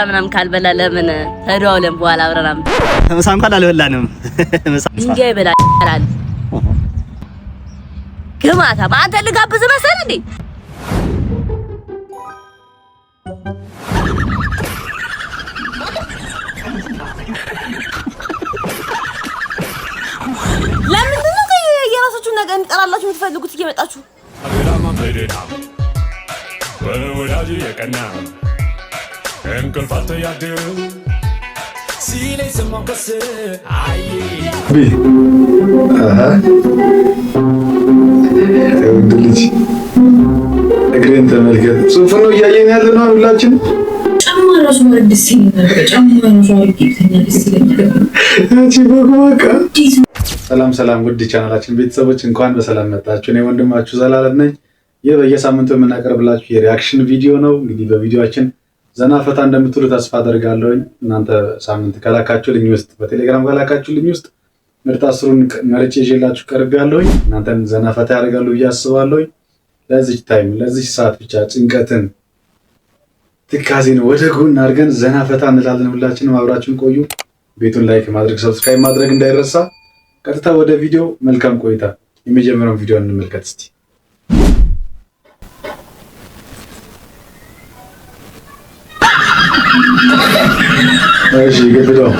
ምናምን ካልበላ ለምን ተደዋውለን በኋላ አብረን ምሳ እንኳን አልበላንም። ድንጋይ ይበላል። ግማታም አንተ ልጋብዝ መሰል እንዴ? ለምንድን ነው የራሳችሁን ነገር እንጠራላችሁ የምትፈልጉት እየመጣችሁ? በወዳጅ የቀና እንቅልፍ አልተያድር ሲለኝ ሰማሁ ከስ አይ ወንድ ልጅ እግሬን ተመልከት። ጽሁፍ ነው እያየን ያለ ነው ሁላችን። ጫማ ራሱ ማለት ደስ ይለኛል። ጫማ ራሱ አድርጌ ብተኛ ደስ ይለኛል። ያቺ በቃ ሰላም ሰላም፣ ውድ ቻናላችን ቤተሰቦች እንኳን በሰላም መጣችሁ። እኔ ወንድማችሁ ዘላለም ነኝ። ይህ በየሳምንቱ የምናቀርብላችሁ የ reaction ቪዲዮ ነው። እንግዲህ በቪዲዮአችን ዘና ፈታ እንደምትሉ ተስፋ አደርጋለሁኝ። እናንተ ሳምንት ከላካችሁልኝ ውስጥ በቴሌግራም ከላካችሁልኝ ውስጥ ምርጥ 10ሩን መርጬ ይዤላችሁ ቀርቤያለሁኝ። እናንተን ዘና ፈታ ያደርጋሉ ብዬ አስባለሁኝ። ለዚች time ለዚች ሰዓት ብቻ ጭንቀትን ትካዜን ወደ ጎን አድርገን ዘና ፈታ እንላለን። ሁላችንም አብራችሁን ቆዩ። ቤቱን like ማድረግ subscribe ማድረግ እንዳይረሳ። ቀጥታ ወደ ቪዲዮ፣ መልካም ቆይታ። የመጀመሪያውን ቪዲዮ እንመልከት እስቲ። እሺ ግብደው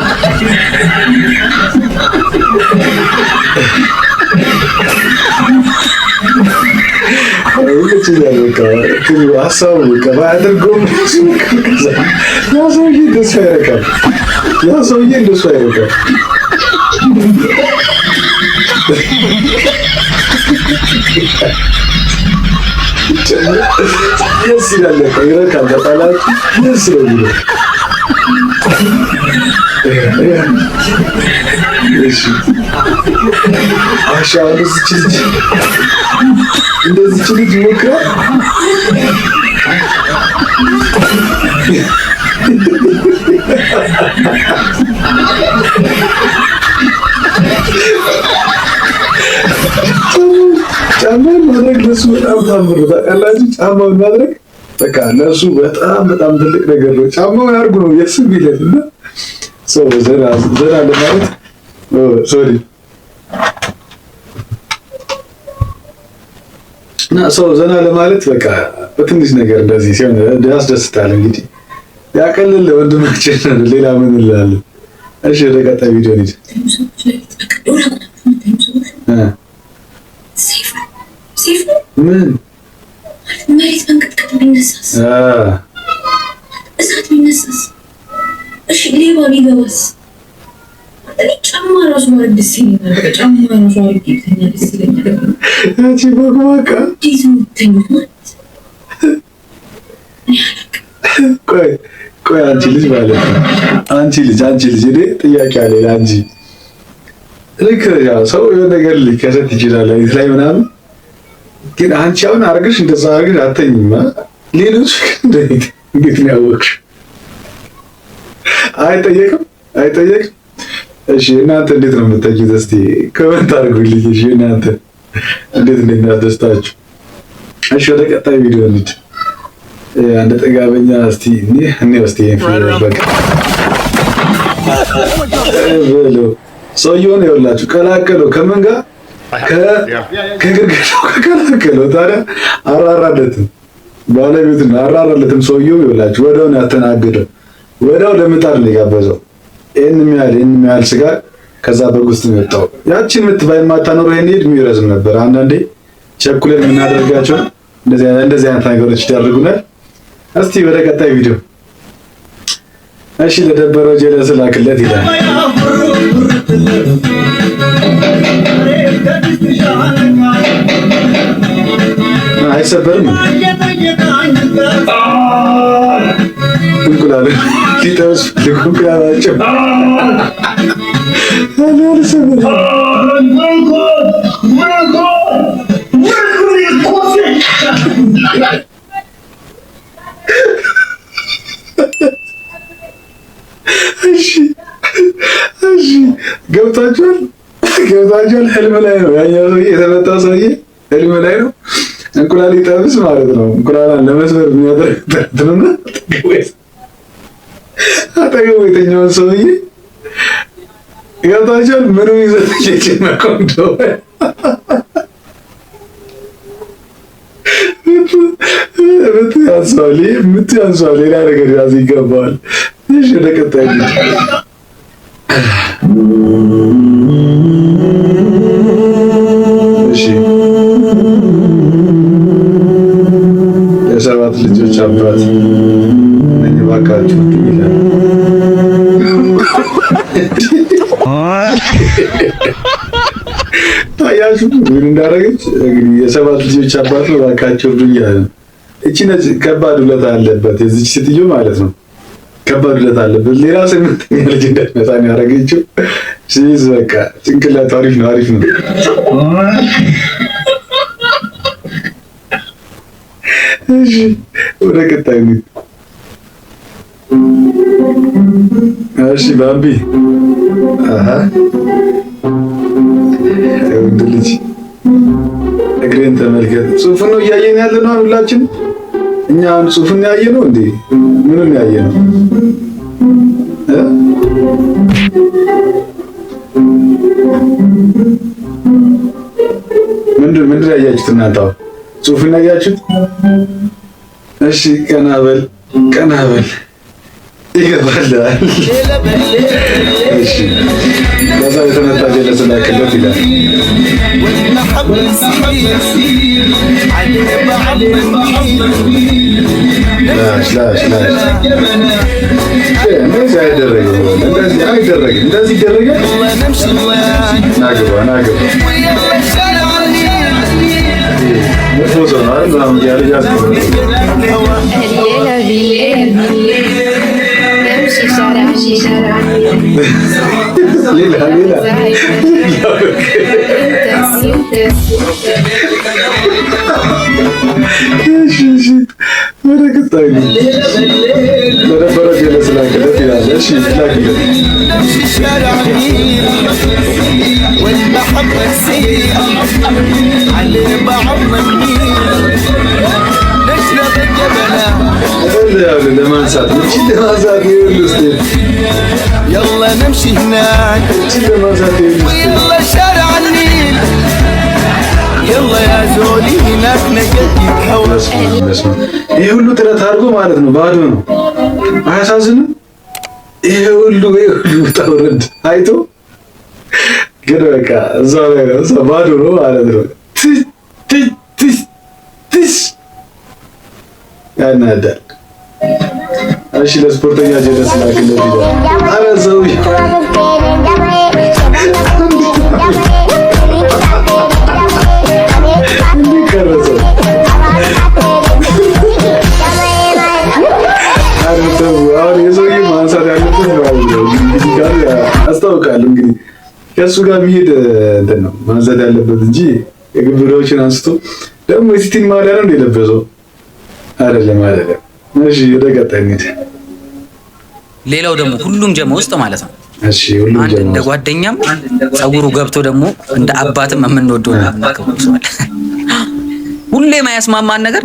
ይችላል። በቃ ሀሳቡ በቃ ባያደርገውም ያ ሰውዬ እንደሱ አይረካም። ያ ሰውዬ እንደሱ አይረካም። ደስ ይላል እኮ ይረካል። በጣላችሁ ደስ ነው የሚለው። እሺ አሻ እንደዚች ልጅ እንደዚች ልጅ ይሞክራል። ጫማውን ማድረግ ለሱ በጣም ታምር ነው። ታውቃላችሁ፣ ጫማውን ማድረግ በቃ ለሱ በጣም በጣም ትልቅ ነገር ነው። ጫማውን አድርጉ ነው የሱ የሚለን እና ሰው ዘና ዘና ለማለት sorry እና ሰው ዘና ለማለት በቃ በትንሽ ነገር እንደዚህ ሲሆን ያስደስታል። እንግዲህ ያቀልል ወንድማችን፣ ሌላ ምን እንላለን? እሺ ወደ ቀጣይ ቪዲዮ እንሂድ። ምን መሬት መንቀጥቀጥ ቢነሳስ፣ እሳት ቢነሳስ፣ እሺ ሌባ ቢገባስ? እኔ ጫማ ራሱ ማለት ደስ ይለኛል። ጫማ ራሱ አድርጌ ብተኛ ደስ ይለኛል። ያቺ በቃ እንዴት ነው የምትተኙት ማለት? እኔ አላውቅም። ቆይ ቆይ፣ አንቺ ልጅ ማለት ነው አንቺ ልጅ እኔ ጥያቄ አለ ለአንቺ። ልክ ያው ሰው የሆነ ነገር ሊከሰት ይችላል ላይ ምናምን፣ ግን አንቺ አሁን አርግሽ እንደዛ አርግሽ አተኝማ። ሌሎች እንዴት እንዴት ነው ያወቅሽ? አይጠየቅም አይጠየቅም። እሺ እናንተ እንዴት ነው የምትተኙት? እስቲ comment አድርጉልኝ። እሺ እናንተ እንዴት እንደሚያስደስታችሁ። እሺ ወደ ቀጣይ ቪዲዮ እንሂድ። አንድ ጥጋበኛ እስቲ እኔ እስቲ ይሄን በቃ በለው ሰውየውን ይኸውላችሁ ቀላቀለው ከምን ጋር ከግርግዳው ከቀላቀለው። ታዲያ አራራለትም ባለቤቱን አራራለትም። ሰውየው ይኸውላችሁ ወዲያው ነው ያተናገደው። ወዲያው ለምጣድ ነው የጋበዘው። ይሄን የሚያህል ስጋ ከዛ በግ ውስጥ ነው የወጣው። ያቺን ምት ባይማታ ኖሮ ይሄን እድሜው ይረዝም ነበር። አንዳንዴ ቸኩለን የምናደርጋቸው እንደዚህ እንደዚህ አይነት ነገሮች ይዳርጉናል። እስቲ ወደ ቀጣይ ቪዲዮ። እሺ ለደበረው ጀለስ ላክለት ይላል። አይሰበርም። እንቁላል ሊጠብስ ፈልጎ እንቁላላቸው አልሰበርም። እሺ እሺ፣ ገብታችኋል? ገብታችኋል? ህልም ላይ ነው ያኛው ሰውዬ የተመጣው ሰውዬ ህልም ላይ ነው። እንቁላል ይጠብስ ማለት ነው። እንቁላላን ለመስበር የሚያደርግ ጥረት ነውና አጠገቡ የተኛውን ሰውዬ ገብቷቸዋል። ምንም ይዘት እየጨነቀው እንደሆነ ምት ያንሰዋል፣ ይሄ ምት ያንሰዋል። ሌላ ነገር ያዝ ይገባዋል። እሺ፣ ወደ ቀጣይ እንሂድ። እሺ፣ የሰባት ልጆች አባት ነኝ፣ እባካችሁ እርዱኝ ይላል። ታያችሁ ምን እንዳደረገች እንግዲህ፣ የሰባት ልጆች አባት ነው፣ እባካችሁ እርዱኝ ይላል። እቺ ነች፣ ከባድ ውለታ አለበት የዚች ሴትዮ ማለት ነው። ከባድ ውለታ አለበት። ሌላ ስምንተኛ ልጅ እንዳይመጣ ነው ያደረገችው። ሲይዝ በቃ ጭንቅላቱ አሪፍ ነው፣ አሪፍ ነው። እሺ፣ ወደ ቀጣዩ እንሂድ። እሺ ባምቢ፣ አሃ፣ ወንድ ልጅ እግሬን ተመልከት። ጽሁፉን ነው እያየን ያለ ነው ሁላችን። እኛ አሁን ጽሁፉን ያየ ነው እንዴ? ምኑን ያየ ነው እ? ምንድን ያያችሁት እናንተ? አሁን ጽሁፉን ያያችሁት? እሺ፣ ቀና በል፣ ቀና በል፣ ይገባል። እሺ፣ ከዛ የተመታ ጀለስ ላክለት ይላል። ላሽ ላሽ ላሽ፣ እንደዚህ አይደረግም፣ እንደዚህ አይደረግም፣ እንደዚህ ይደረጋል። ናግባ ናግባ፣ መጥፎ ሰው ነው አይደል? ምናምን እያለ እያስቆመ الليلة بالليل نمشي شارع شارع. ሌላ ሌላ። انت እሺ እሺ፣ ወደ ቀጣዩ፣ ለነበረ ጀለስ ላክለት ይላል። እሺ፣ ላክለት። والمحبة تسير على بعضنا نميل نشرب الجبلة. ለማንሳት፣ እቺ ለማንሳት ይኸውልህ step። يلا نمشي هناك. እቺ ለማንሳት ይኸውልህ step። ويلا شارع النيل، يلا يا زولي هناك نجدد هوا. በስመ አብ በስመ አብ። ይሄ ሁሉ ጥረት አድርጎ ማለት ነው ባዶ ነው። አያሳዝንም? ይሄ ሁሉ ውጣ ውረድ አይቶ ግን በቃ እዛው ላይ ነው፣ እዛው ባዶ ነው ማለት ነው። ትሽ ትሽ ትሽ ትሽ፣ ያናዳል። እሺ፣ ለስፖርተኛ ጀለስ ላክለት ይላል። ኧረ ሰውዬው እንዴት ቀረጸው? ኧረ ተው፣ አሁን የሰውዬ ማንሳት ያለበት ማለት ነው። እንግዲህ ጋር ያስታውቃል። እንግዲህ ከእሱ ጋር የሚሄድ እንትን ነው ማንሳት ያለበት እንጂ የግብዳዎችን አንስቶ ደግሞ የሲቲን ማሊያ ነው እንደ የለበሰው፣ አይደለም አይደለም። እሺ፣ ወደ ቀጣይ እንሂድ። ሌላው ደግሞ ሁሉም ጀማ ውስጥ ማለት ነው እሺ፣ ሁሉም አንድ ጀማ እንደ ውስጥ ጓደኛም ጸጉሩ ገብቶ ደግሞ እንደ አባትም የምንወደው እና የምናከብረው ሰው አለ። ሁሌ የማያስማማን ነገር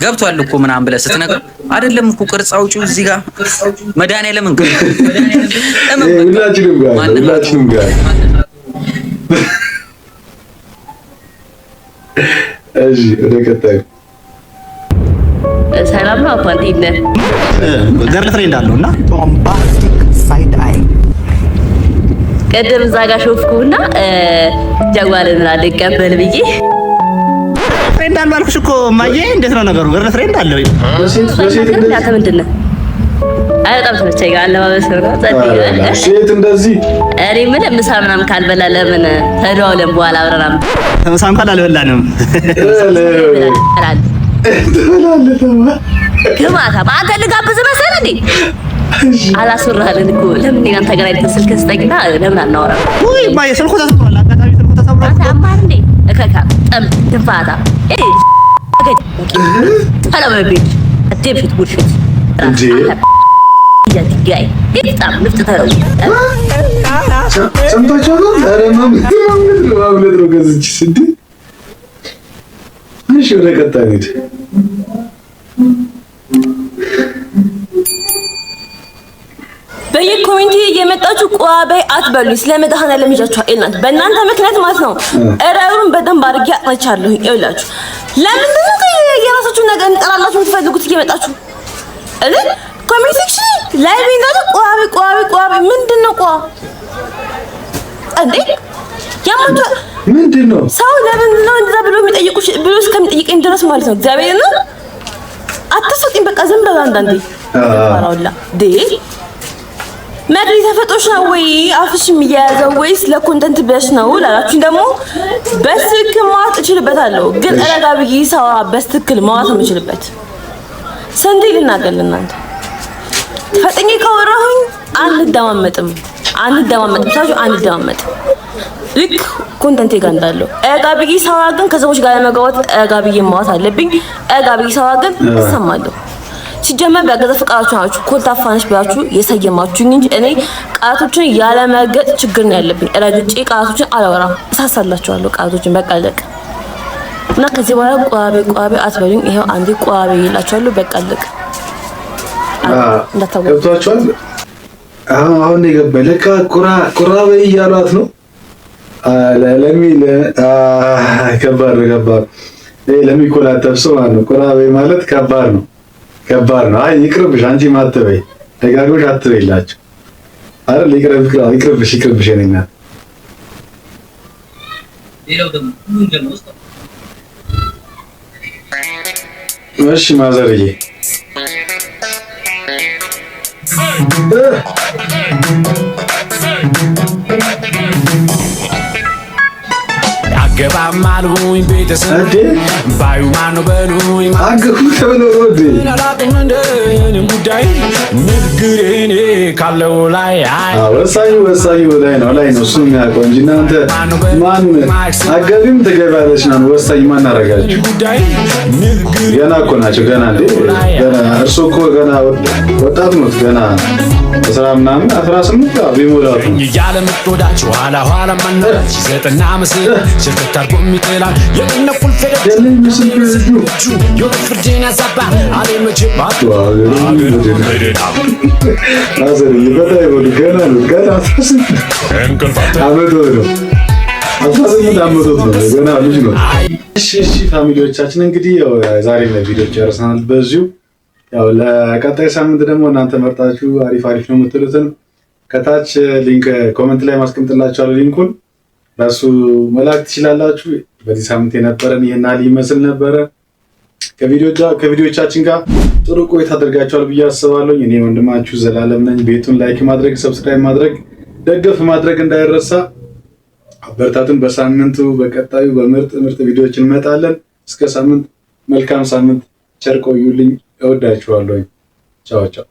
ገብቷል እኮ ምናምን ብለህ ስትነግረው አይደለም እኮ ቅርጽ አውጪው እዚህ ጋር መድኃኒዓለምን ግን ይሄ ሁላችንም ጋር አለ፣ ሁላችንም ጋር አለ። እሺ፣ ወደ ቀጣዩ። ሰላም ነው አባ፣ እንዴት ነህ? Girlfriend አለው እና Bombastic side eye. ቅድም እዛ ጋር ሾፍኩና ጀጓልን አልቀበል ብዬ። Friend አለው አልኩሽ እኮ እማዬ። እንዴት ነው ነገሩ? Girlfriend አለው። በሴት በሴት ግን እንደዚህ አንተ ምንድን ነህ? አይ፣ በጣም ተመቸኝ አለባበስ ነው፣ ጸጥ ይላል። ሴት እንደዚህ። እኔ የምልህ ምሳ ምናምን ካልበላ ለምን ተደዋውለን በኋላ አብረን ምሳ እንኳን አልበላንም። እንበላለን? ትበላለህ ተባ ግማታም፣ አንተ ልጋብዝህ መሰለህ እንዴ? አላስወራህልን እኮ። ለምን እኔ አንተ ጋር አይደል? ስልክ ስጠኝና ለምን አናወራም? ውይ እማዬ፣ ስልኩ ተሰብሯል። አጋጣሚ ስልኩ ተሰብሯል። አንተ አማር እንዴ? እከካ ጠም ድንፋታ ኤ ተለበቤት dipshit bullshit. እንዴ? ድንጋይ በጣም ንፍጥ ተለው። ሰምታችኋል? ኧረ ማምለጥ ነው፣ ማምለጥ ነው ከዚች ስዲ። እሺ፣ ወደ ቀጣይ እንሂድ። በየ comment እየመጣችሁ ቋበይ አትበሉኝ። ስለ መድኃኒዓለም ይዣችኋል። እናንተ በእናንተ ምክንያት ማለት ነው። እረሩን በደንብ አድርጌ አጥንቻለሁ። ይኸውላችሁ ለምንድን ነው የራሳችሁን ነገር እንጠራላችሁ የምትፈልጉት እየመጣችሁ እኔ comment section ላይ እንዳለ ቋቢ ቋቢ ቋቢ ምንድን ነው ቋ እንዴ? ያማቱ ምንድን ነው? ሰው ለምንድን ነው እንደዛ ብሎ የሚጠይቁሽ ብሎ እስከሚጠይቀኝ ድረስ ማለት ነው። እግዚአብሔር ነው አትሰጡኝ። በቃ ዝም በሉ። አንዳንዴ ባራውላ ዴ መድሪ ተፈጥሮሽ ነው ወይ አፍሽ የሚያያዘው ወይስ ለ content ብለሽ ነው ላላችሁኝ ደግሞ በስትክክል ማውራት እችልበታለሁ። ግን ረጋ ብዬ ሳወራ በስትክክል ማውራት ነው የምችልበት። ስንቴ ልናገር ለእናንተ? ፈጥኜ ካወራሁኝ አንደማመጥም አንደማመጥም ሳችሁ አንደማመጥም። ልክ content ኤ ጋር እንዳለው ረጋ ብዬ ሳወራ ግን ከሰዎች ጋር ለመግባባት ረጋ ብዬ ማውራት አለብኝ። ረጋ ብዬ ሳወራ ግን እሰማለሁ። ሲጀመር በገዛ ፈቃዳችሁ ናችሁ ኮልታፋ ነሽ ብላችሁ የሰየማችሁኝ እንጂ እኔ ቃላቶችን ያለመርገጥ ችግር ነው ያለብኝ። ረግጬ ቃላቶችን አላወራም፣ እሳሳላችኋለሁ ቃላቶችን በቃ አለቀ። እና ከዚህ በኋላ ቋቤ ቋቤ አትበሉኝ። ይኸው አንዴ ቋቤ ይላችኋለሁ። በቃ አለቀ። ገብቷችኋል? አሁን የገባኝ ለካ ቁራ በይ እያሏት ነው። ለሚ ከባድ ነው፣ ከባድ ለሚኮላተፍ ሰው ማለት ነው። ቁራ በይ ማለት ከባድ ነው፣ ከባድ ነው። አይ ይቅርብሽ፣ አንቺ ማትበይ ደጋግመሽ አትበይላቸው አይደል? ይቅርብሽ፣ ይቅርብሽ የእኔ እናት። እሺ ማዘርዬ አገባም አልሁኝ ቤተሰብ ባዩ ማነው በሉኝ አገቡ ተብሎ ነው እንዴ? አላውቅም እንደ የእኔን ጉዳይ ንግግሬ እኔ ካለው ላይ አይ ወሳኙ ወሳኙ ላይ ነው ላይ ነው እሱ የሚያውቀው እንጂ እናንተ ማን አገቢም ትገቢያለሽ ነው ወሳኝ ማን አደረጋችሁ? ገና እኮ ናቸው። ገና እንዴ ገና እርሶ እኮ ገና ወጣት ኖት። ገና 10 ምናምን 18 ቢሞላው ነው። እያለ ምትወዳች ኋላ ኋላ መናች ይሰጥና ምስል ሽርክት አድርጎ የሚጥላል የእነ ቁልፍ የሆነ ፍርድን ያዛባ አሌ መቼም ማዘርዬ በጣም ይበሉ። ገና ነው ገና 18 ዓመቶት ነው። 18 ዓመቶት ነው። ገና ልጅ ነው። እሺ እሺ family ዎቻችን እንግዲህ ያው ዛሬ ቪዲዮ ጨርሰናል በዚሁ። ያው ለቀጣይ ሳምንት ደግሞ እናንተ መርጣችሁ አሪፍ አሪፍ ነው የምትሉትን ከታች link comment ላይ ማስቀምጥላችኋለሁ። Link ኡን በሱ መላክ ትችላላችሁ። በዚህ ሳምንት የነበረን ይህን ያህል ይመስል ነበረ። ከቪዲዮቻችን ጋር ጥሩ ቆይታ አድርጋችኋል ብዬ አስባለሁ። እኔ ወንድማችሁ ዘላለም ነኝ። ቤቱን like ማድረግ፣ subscribe ማድረግ፣ ደገፍ ማድረግ እንዳይረሳ። አበርታቱን። በሳምንቱ በቀጣዩ በምርጥ ምርጥ ቪዲዮዎች እንመጣለን። እስከ ሳምንት መልካም ሳምንት፣ ቸር ቆዩልኝ። እወዳችኋለሁ። ቻው ቻው።